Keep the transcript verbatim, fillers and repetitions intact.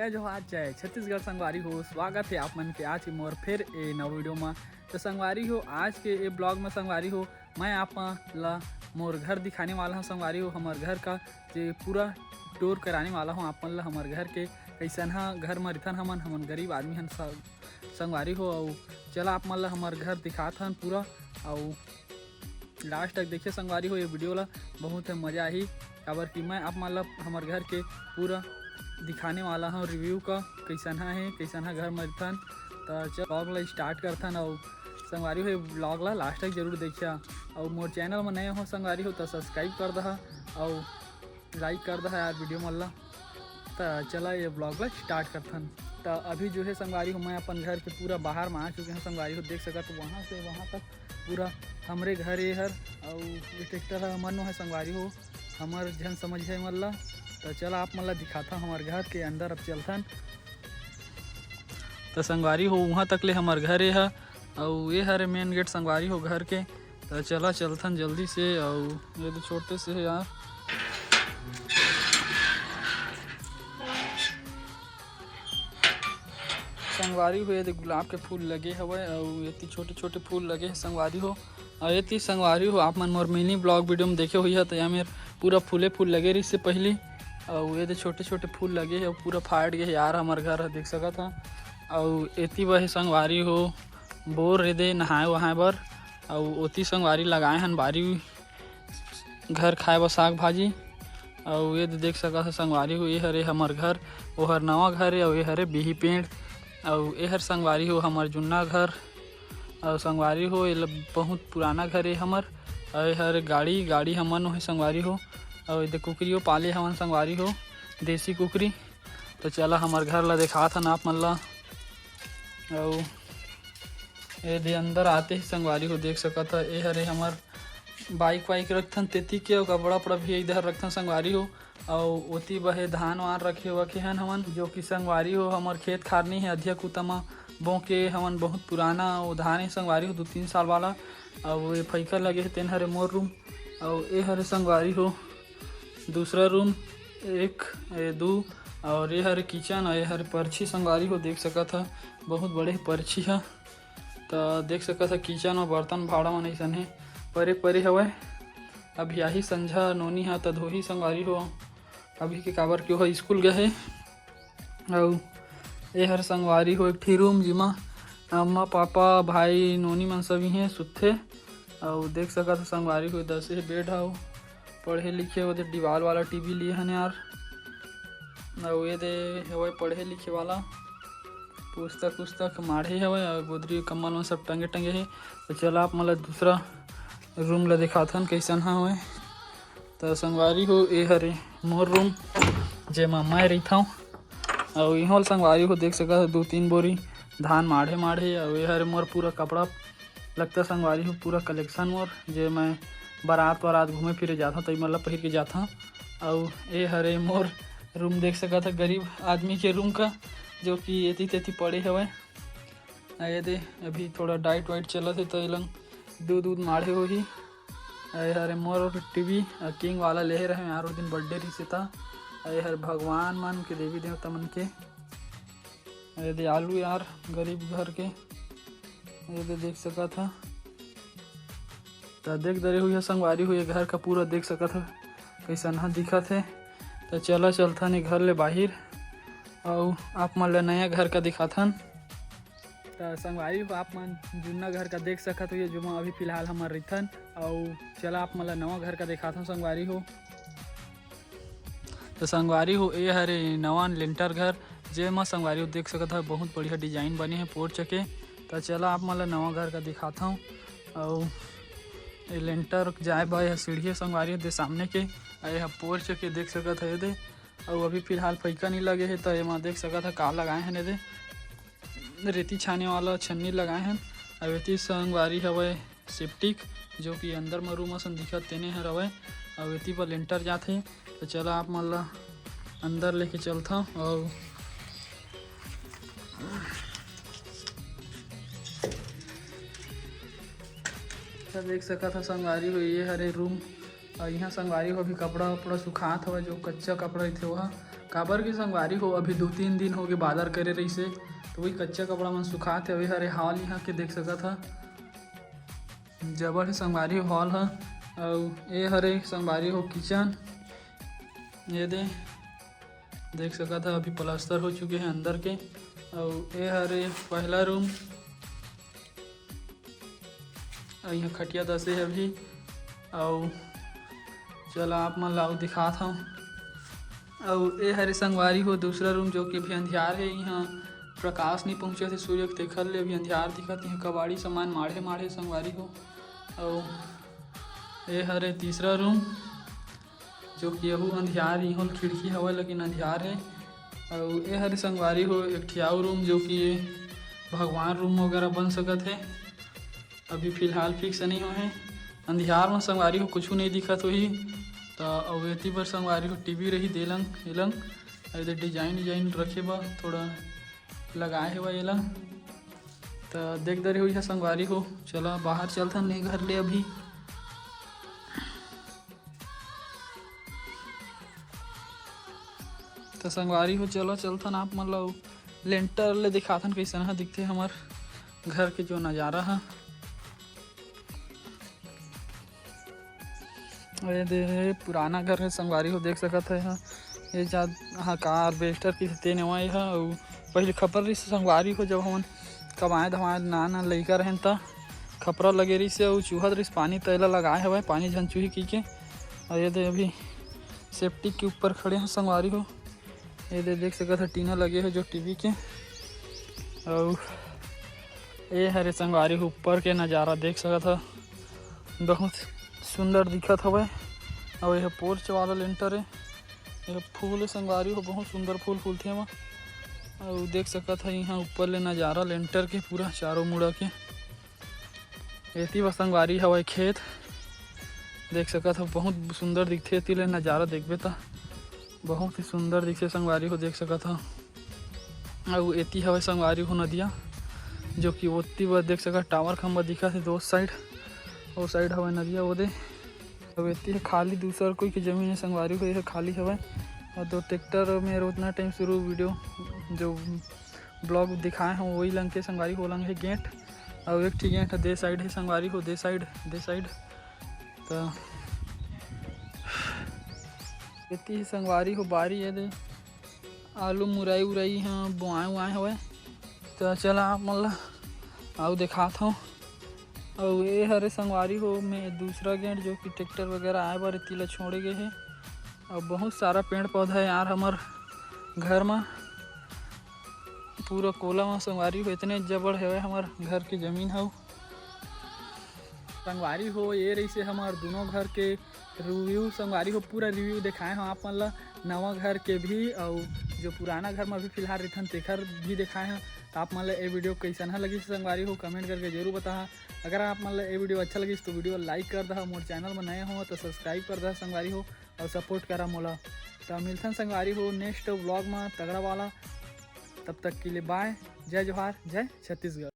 जय जोहार, जय छत्तीसगढ़ संगवारी हो। स्वागत हे आप मन के आज के मोर फेर ए नवा वीडियो म। तो संगवारी हो, आज के ए ब्लॉग म संगवारी हो, मैं आप मन ला मोर घर दिखाने वाला हूँ संगवारी हो। हमर घर का जे पूरा टूर कराने वाला हूँ आप मन ला, हमर घर के कैसन ह घर म रिथन हमन, हमन गरीब आदमी हन स-, संगवारी हो। अउ चला आप मन ला हमर घर दिखात हन पूरा, अउ लास्ट तक देखिए संगवारी हो ये वीडियो ला, बहुत मजा आही, काबर कि मैं आप मन ला हमर घर के पूरा दिखाने वाला हूँ रिव्यू का, कैसन ह हे, कैसन ह घर म रिथन। त चल ब्लॉग ला स्टार्ट करथन, अउ संगवारी हो ये ब्लॉग ला लास्ट तक जरूर देखिया, अउ मोर चैनल म नए हो संगवारी हो त सब्सक्राइब कर दहा, अउ लाइक कर दहा यार वीडियो मन ला। त चला ये ब्लॉग ला स्टार्ट करथन। त अभी जो है संगवारी हो, मैं अपन घर के पूरा बाहर म आ चुके हैं संगवारी हो, देख सकत हो वहाँ से वहाँ तक पूरा हमरे घर ये हर, अउ ये ट्रैक्टर ह मनो है संगवारी हो, हमर झन समझ है मन ला। त चला आप मन ला दिखाता हमर घर के अंदर अब चलथन। त संगवारी हो, वहाँ तक ले हमर घर ये ह, अउ ये हरे मेन गेट संगवारी हो घर के। त चला चलथन जल्दी से, अउ ये तो छोटे से है यार। संगवारी हो, ये दे गुलाब के फूल लगे हवय, अउ एती छोटे-छोटे फूल लगे हे संगवारी हो। अउ एती संगवारी हो, आप मन मोर मिनी ब्लॉग वीडियो में देखे होइहा, त या मेर पूरा फूले फूल लगे रहिस हे पहिली, अउ ये दे छोटे-छोटे फूल लगे हे, अउ पूरा फाट गे हे यार, हमर घर ह देख सकत ह। अउ एती बहे संगवारी हो, बोर रे दे नहाए वहाए बर, अउ ओती संगवारी लगाए हन बारी घर खाए बर साग भाजी। अउ ये दे देख सकत ह संगवारी हो, ये हरे हमर घर, ओहर नवा घर हे, अउ ये हरे बिही पेड़, अउ ये हर संगवारी हो हमर जुन्ना घर। अउ संगवारी हो, ये ल-, बहुत पुराना घर हे हमर। अउ ये हर गाड़ी, गाड़ी हमन ओहे संगवारी हो। अउ ये दे कुकरी हो पाले हवन संगवारी हो, देसी कुकरी। त चला हमर घर ला देखात हन आप मन ला। अउ ये दे अंदर आते ही संगवारी हो देख सकत ह, ये हरे हमर बाइक वाइक रखथन तेती के, अउ कपड़ा उपड़ा भी इधर रखथन संगवारी हो। अउ ओती बहे धान वान रखे वखे हन हमन, जो कि संगवारी हो हमर खेत खार नइ हे, अधिया कुता म बोके हमन बहुत पुराना वो धान हे संगवारी हो, दू तीन साल वाला। अउ ये फइका लगे हे, तेन हरे मोर रूम, अउ ये हरे संगवारी हो दूसरा रूम, एक, ए, दू, अउ ये हरे किचन, अउ ये हरे परछी संगवारी हो देख सकत ह, बहुत बड़े परछी ह। त देख सकत ह किचन म बर्तन भाड़ा मन अइसन हे, परे परे हवय। अभी आही संझा नोनी ह त धोही संगवारी हो, अभी के काबर के ओह स्कूल गए हे। अउ ए हर संगवारी हो एक ठी रूम, जिमा अम्मा, पापा, भाई, नोनी मन सब इहें सुतथे। अउ देख सकत हो संगवारी हो, दस हे बेड हव, पढ़े लिखे ओदे दीवाल वाला टीवी लिए हन यार। अउ ये दे हवय पढ़े लिखे वाला, पुस्तक उस्तक माढ़े हवय, अउ गोदरी कम्बल मन सब टंगे टंगे हे। तो चला आप मन ला दूसरा रूम ला दिखाथन, कैसन हवय। त संगवारी हो, ए हरे मोर रूम, जेमा मैं रहिथंव। अउ इहों ल संगवारी हो देख सकत हो, दू तीन बोरी धान माढ़े माढ़े। अउ ए हरे मोर पूरा कपड़ा लगता संगवारी हो, पूरा कलेक्शन मोर, जे मैं बारात वारात घूमे फिरे जाथंव, त इमन ला पहिर के जाथंव। अउ ए हरे मोर रूम देख सकत हो, गरीब आदमी के रूम का, जो कि एती तेती पड़े हवय। आ ये दे, अभी थोड़ा डाइट वाइट चलत हे, त एलन दूध दूध माढ़े होही। आ ये हरे मोर टीवी, आ किंग वाला लेहे रहे यार, ओ दिन बर्थडे रहिसे त। आ ये हर भगवान मन के, देवी देवता मन के। आ ये दे आलू यार, गरीब घर के। आ ये दे देख सकत ह। त देख दरे हुई ह संगवारी हो, ये घर का पूरा देख सकत ह, कैसन ह दिखत हे। त चला चलथन ये घर ले बाहिर, अउ आप मन ल नया घर का दिखाथन। त संगवारी हो, आप मन जुन्ना घर का देख सकत हो, ये जो अभी फिलहाल हमर रहिथन, अउ चला आप मन ल नवा घर का दिखाथन संगवारी हो। त संगवारी हो, ए हरे नवा लेंटर घर, जेमा संगवारी हो देख सकत हो, बहुत बढ़िया डिजाइन बने हे पोर्च के। त चला आप मन ल नवा घर का दिखाथंव। अउ ए लेंटर जाए बर एह सीढ़ी हे संगवारी हो, दे सामने के, अउ एह पोर्च के देख सकत हो, ये दे। अउ अभी फिलहाल फइका नइ लगे हे, त एमा देख सकत हो का लगाए हन, ये दे रेती छाने वाला छन्नी लगाए हन। अउ एती संगवारी हवय सेप्टिक, जो कि अंदर म रूम असन दिखत तेने हर हवय। अउ एती बर लेंटर जात हे, त चला आप मन ला अंदर लेके चलथंव। अउ त देख सकत ह संगवारी हो, ये हरे रूम। अउ इहाँ संगवारी हो अभी कपड़ा उपड़ा सुखात हवय, जो कच्चा कपड़ा रहिथे ओहा। काबर के संगवारी हो, अभी दो तीन दिन हो गए बादर करे रहिसे, तो वही कच्चा कपड़ा मन सुखात हे। अभी हरे हॉल यहाँ के देख सकत ह, जबर हे संगवारी हो हॉल ह। अउ ए हरे संगवारी हो किचन, ये दे देख सकत ह, अभी प्लास्टर हो चुके हे अंदर के। अउ ए हरे पहला रूम, अउ यहाँ खटिया दसे हे अभी। अउ चला आप मन ला अउ दिखात हव। अउ ए हरे संगवारी हो दूसरा रूम, जो कि अभी अंधियार हे, यहाँ प्रकाश नहीं पहुँचत हे सूर्य के, तेखर ले अभी अंधियार दिखत हे। कबाड़ी सामान माढ़े माढ़े संगवारी हो। अउ ए हरे तीसरा रूम, जो कि यहू अंधियार, इहों खिड़की हवय लेकिन अंधियार हे। अउ ए हरे संगवारी हो एक ठी अउ रूम, जो कि भगवान रूम वगैरह बन सकत हे। अभी फिलहाल फिक्स नहीं होए हे। अंधियार में संगवारी हो कुछ नहीं दिखत होही, त अउ एती बर संगवारी हो टीवी रही देलंग एलंग। अउ एदे डिजाइन डिजाइन रखे बर थोड़ा लगाए हेवय एला। त देख दरे होही संगवारी हो, चला बाहर चलथन ए घर ले अभी। त संगवारी हो, चलो चलथन आप मन ला लेंटर ले दिखाथन, कैसन ह दिखथे हमर घर के जो नजारा ह। अरे दे, पुराना घर हे संगवारी हो, देख सकत हे, ह, ये जा, हाँ, का alvester की ते नवा ये ह। अउ पहले खपरा रहिस संगवारी हो, जब हमन कमाए धमाए नान नान लइका रहेन, त खपरा लगे रहिस हे, अउ चूहत रहिस पानी, त एला लगाए हवय, पानी झन चूही कहिके। अउ ये दे, अभी septic के ऊपर खड़े हैं संगवारी हो। ये दे देख सकत ह, टीना लगे हे जो टीवी के। अउ ए हरे संगवारी हो, ऊपर के नजारा देख सकत ह, बहुत सुंदर दिखत हवय। अउ ये porch वाला लेंटर हे, ये फूल हे संगवारी हो, बहुत सुंदर फूल फूलथे एमा। अउ देख सकत ह, यहाँ ऊपर ले नजारा लेंटर के पूरा चारों मुड़ा के। एती बर संगवारी हवय खेत, देख सकत हो, बहुत सुंदर दिखथे। एती ले नजारा देखबे त बहुत ही सुंदर दिखथे संगवारी हो, देख सकत हो। अउ एती हवय संगवारी हो नदिया, जो कि ओती बर देख सकत, टावर खंभा दिखत हे दो side, ओ side हवय नदिया ओदे। अउ एती ह खाली दूसर कोई के जमीन हे संगवारी हो, ये ह खाली हवय। अउ दो ट्रैक्टर में ओतना टाइम शुरू वीडियो जो vlog दिखाए हूँ, वही लंग के संगवारी हो, लंग हे गेट। अउ एक ठी गेट ह दे side हे संगवारी हो, दे side, दे side। त एती हे संगवारी हो बारी, ये दे आलू मुरई उरई ह बोआए उआए हवय। त चला आप मन ला अउ देखात हूँ। अउ ए हरे संगवारी हो, मैं दूसरा गेट जो कि ट्रैक्टर वगैरह आए बर एती ला छोड़े गए हे। अउ बहुत सारा पेड़ पौधा हे यार हमर घर म, पूरा कोला म संगवारी हो, इतने जबड़ हवय हमर घर के जमीन हव। संगवारी हो, ये रहिसे हमर दोनों घर के review संगवारी हो, पूरा review देखाए हव आप मन ला, नवा घर के भी अउ जो पुराना घर म अभी फिलहाल रहिथन तेखर भी देखाए हव। त आप मन ला ये वीडियो कैसन ह लगिस संगवारी हो, comment करके जरूर बताहा। अगर आप मन ला ये वीडियो अच्छा लगिस तो वीडियो like कर दहा, मोर channel म नए हो तो subscribe कर दहा संगवारी हो, अउ support करा मोला। त मिलथन संगवारी हो next vlog म तगड़ा वाला, तब तक के लिए bye, जय जोहार, जय छत्तीसगढ़।